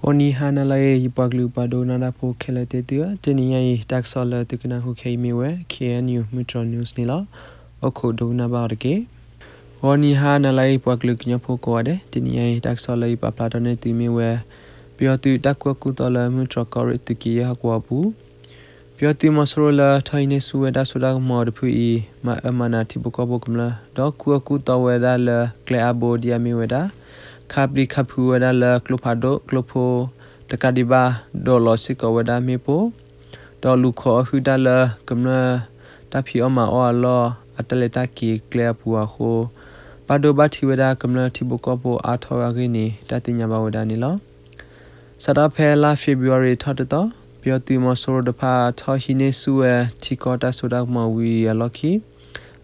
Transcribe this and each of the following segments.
ဂီၤနံၤဟါနၤလၢအဂ့ၤ ယပှၤကလုာ်ပှၤဒိကနၣ်တၢ်ဖိခဲလၢာ်သ့ၣ်သုဧၢ, တနံၤညါအံၤ တၢ်ကစီၣ်လၢသုကနၢ်ဟူခဲအံၤမ့ၢ်ဝဲ K N U မုၢ်တြီၢ် news န့ၣ်လီၤ. အိၣ်ခိးဒိကနၣ်ဘၣ်အီၤတက့ၢ်. ဂီၤနံၤဟါနၤလၢအဂ့ၤ ပှၤကလုာ်ကညီဖိကိးဂၤဒဲး, တနံၤညါအံၤ တၢ်ကစီၣ်လၢယပာ်ဖျါထီၣ်န့ၢ်သုမ့ၢ်ဝဲ ပယီၤသုးတၢ်ကူၣ်အၢကူၣ်သီလၢမုၢ်တြီၢ်ကီၢ်ရ့ၣ်သုးက့ယဲၢ်ဟီၣ်ကဝီၤအပူၤ ပယီၤသုးမီၤစိရိၤလၢထီၣ်ဟံးန့ၢ်ဆူၣ်ဝဲတၢ်စိတၢ်ကမီၤတဖုအံၤ မၤအၢမၤနးထံဖိကီၢ်ဖိကမျၢၢ် ဒီးကူၣ်အၢကူၣ်သီဝဲဒၣ်လၢကျဲအါဘိဒ်အမ့ၢ်ဝဲဒၣ် ခးပျံၤခးဖုးဝဲဒၣ်လၢကျိဖးဒိၣ်ကျိဖိ တကးဒံးဘၣ် ဒိးလီၤစ့ၢ်ကီးဝဲဒၣ်မ့ၣ်ပိၢ် ဒီးလူၤခိးအီၣ်ဟုၣ်တၢ်လၢကမျၢၢ်တၢ်ဖံးအီၣ်မၤအီၣ်အလီၢ် အတၢ်လဲၤတၢ်က့ၤကျဲအပူၤအဃိ ဘၣ်ဒိဘၣ်ထံးဝဲဒၣ်ကမျၢၢ်ထံဖိကီၢ်ဖိအါထီၣ်အဂ့ၢ်န့ၣ် တၢ်သ့ၣ်ညါဘၣ်ဝဲဒၣ်န့ၣ်လီၤ. စးထီၣ်ဖဲလါ February ထီၣ်တသီ ပယီၤသုးမီၤစိရိၤတဖၣ်ထီၣ်ဟံးန့ၢ်ဆူၣ်ဝဲထံကီၢ်တၢ်စိတၢ်ကမီၤဝံၤအလီၢ်ခံ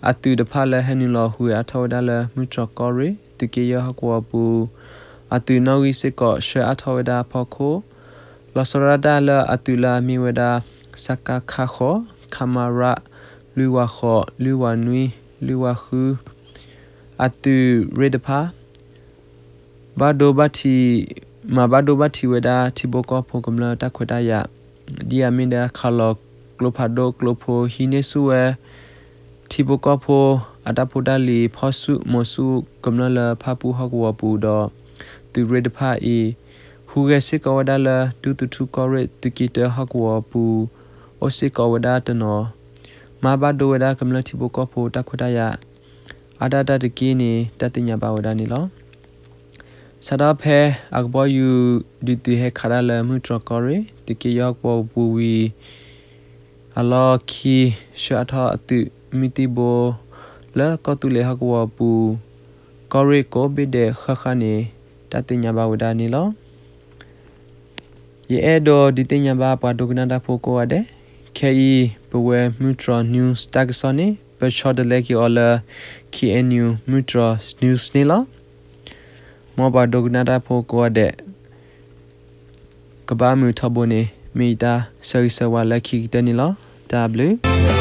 အသုးတဖၣ်လၢဟဲနုာ်လီၤဟူးဂဲၤအါထီၣ်ဝဲဒၣ်လၢမုၢ်တြီၢ်ကီၢ်ရ့ၣ် သုးက့ယဲၢ်ဟီၣ်ကဝီၤအပူၤ အသုးနီၣ်ဂံၢ်စ့ၢ်ကီးဆှၢအါထီၣ်ဝဲဒၣ်ဖီခိၣ် လီၤဆီဒၣ်တၢ်လၢအသုးလၢအမ့ၢ်ဝဲဒၣ် စကခ ဃိး, ခမရ လွံၢ်ဝးဃိး, လွံၢ်ဝးနွံ, လွံၢ်ဝးဃု အသုးရ့ၣ်တဖၣ် ဘၣ်ဒိဘၣ်ထံး, မၤဘၣ်ဒိဘၣ်ထံးဝဲဒၣ်ထံဖိကီၢ်ဖိကမျၢၢ်တၢ်ခွဲးတၢ်ယာ် ဒ်အမ့ၢ်ဒၣ်ခးလီၤကျိဖးဒိၣ်ကျိဖိ ဟံးန့ၢ်ဆူၣ်ဝဲ ထံဖိကီၢ်ဖိအတၢ်ဖိတၢ်လံၤ ဖီၣ်ဆူၣ်မိၤဆူၣ်ကမျၢၢ်လၢဖၣ်ပူၣ်ဟီၣ်ကဝီၤပူၤဒီး သုးရ့ၣ်တဖၣ်အံၤ ဟူးဂဲၤစ့ၢ်ကီးဝဲဒၣ်လၢ ဒူသထူကီၢ်ရ့ၣ်သုးက့တၢဟီၣ်ကဝီၤပူၤ အိၣ်စ့ၢ်ကီးဝဲဒၣ်တနီၤ မၤဘၣ်ဒိဝဲဒၣ်ကမျၢၢ်ထံဖိကီၢ်ဖိတၢ်ခွဲးတၢ်ယာ် အါဒၣ်တၢ်တက့ၢ်န့ၣ် တၢ်သ့ၣ်ညါဘၣ်ဝဲဒၣ်န့ၣ်လီၤ. စးထီၣ်ဖဲအကဘီယူၤဒုးသုးဟဲခးတၢ်လၢမုၢ်တြီၢ်ကီၢ်ရ့ၣ် သုးက့ယဲၢ်ဟီၣ်ကဝီၤပူၤဝံၤ အလီၢ်ခံ ဆှၢအါထီၣ်အသုးမုၢ်သံၣ်ဘိ လၢကီၢ်သူလ့ၤဟီၣ်ကဝီၤပူၤ ကီၢ်ရ့ၣ်ကိးဘ့ၣ်ဒဲးဃၣ်ဃၣ်န့ၣ် တၢ်သ့ၣ်ညါဘၣ်ဝဲဒၣ်န့ၣ်လီၤ. ယအဲၣ်ဒိးဒုးသ့ၣ်ညါဘၣ်ပှၤဒိကနၣ်တၢ်ဖိကိးဂၤဒဲး, ခဲအံၤ ပဝဲမုၢ်တြီၢ် news တၢ်ကစီၣ်န့ၣ် ပဆီတလဲက့ၤအီၤလၢ K N U မုၢ်တြီၢ် news န့ၣ်လီၤ. မ်ပှၤဒိကနၣ်တၢ်ဖိကိးဂၤဒဲး ကဘၣ်မုာ်ထီဘိန့ၣ် မ့ၢ်ယတၢ်ဆၢဂ့ၤဆၢဝါလၢခံကတၢၢ်န့ၣ်လီၤ. တၢ်ဘျုး